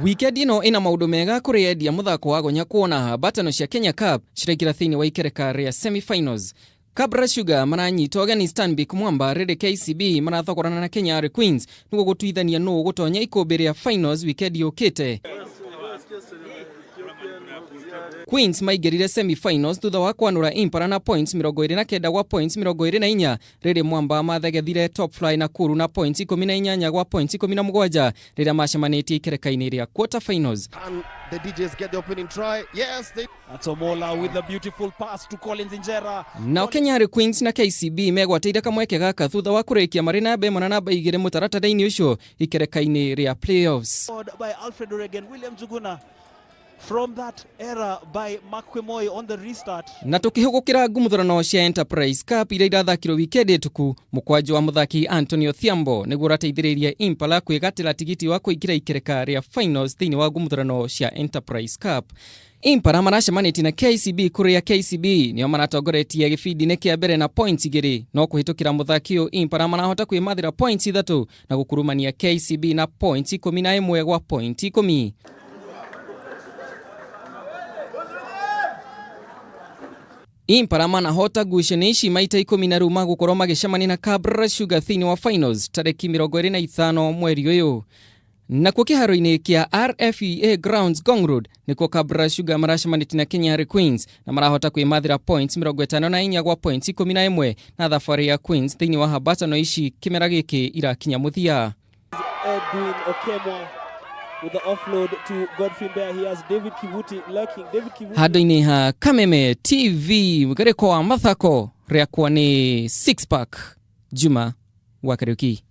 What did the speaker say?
Wikendi ĩno ĩna maũndũ mega kũrĩ endia mũthako wa gonya kuona hambatano cia Kenya Cup ciraingĩra thĩinĩ wa ikereka rĩa semi-finals. Kabra Sugar maranyita ũgeni Stanbic Mwamba rĩrĩ KCB marathogorana na Kenya Ari Queens nĩguo gũtuithania nũ ũgũtonya ikũmbĩ rĩa finals wikendi yũkĩte. Queens maingĩrire semi-finals thutha wa kwanũra Impala na points 29 gwa points 24 rĩrĩ Mwamba mathegethire Top Fly Nakuru na points 18 gwa points 17 rĩrĩa macemanĩtie ikereka-inĩ rĩa quarter finals. Can the DJs get the opening try? Yes, they. That's Omola with a beautiful pass to Collins Injera. Nao Kenya Queens na KCB megwatĩire kamweke gaka thutha wa kũrĩkia marĩ namba ĩmwe na namba igĩrĩ mũtaratara-inĩ ũcio ikereka-inĩ rĩa playoffs. By Alfred Oregen, William Juguna from that error by Mark Kwemoi on the restart. Na tukihugukira ngumuthurano cia Enterprise Cup iria irathakirwo wikendi tuku mukwanjo wa muthaki Antonio Thiambo niguo urateithiririe Impala kwigatira tigiti wa kuingira ikereka ria finals thiini wa ngumuthurano cia Enterprise Cup. Impala maracemanĩtie na KCB kũrĩa KCB nĩo maratongoretie gĩbindi-inĩ kĩa mbere na points igĩrĩ no kũhĩtũkĩra mũthaki ũyũ Impala marahota kwĩmathĩra points ithatũ na gũkurumania KCB na points 11 gwa point 10. Impala manahota ngucanio ici maita ikũmi na rĩu magũkorwo magĩcemania na Kabra Sugar thĩinĩ wa finals tarĩki 25 mweri ũyũ. Nakuo kĩharo-inĩ kĩa RFEA Grounds Ngong Road nĩkuo Kabra Sugar maracemanĩtie na Kenya Harry Queens na marahota kwĩmathĩra points 54 gwa points 11 na thabarĩ ya Queens thĩinĩ wa hambatano ici kĩmera gĩkĩ irakinya mũthia. Edwin Okemwa with the offload to Godfrey Mbeya. He has David Kivuti lurking. David Kivuti. Handũ-inĩ ha Kameme TV mũgereko wa mathako rĩakwa nĩ Six Pack Juma wa Kariuki.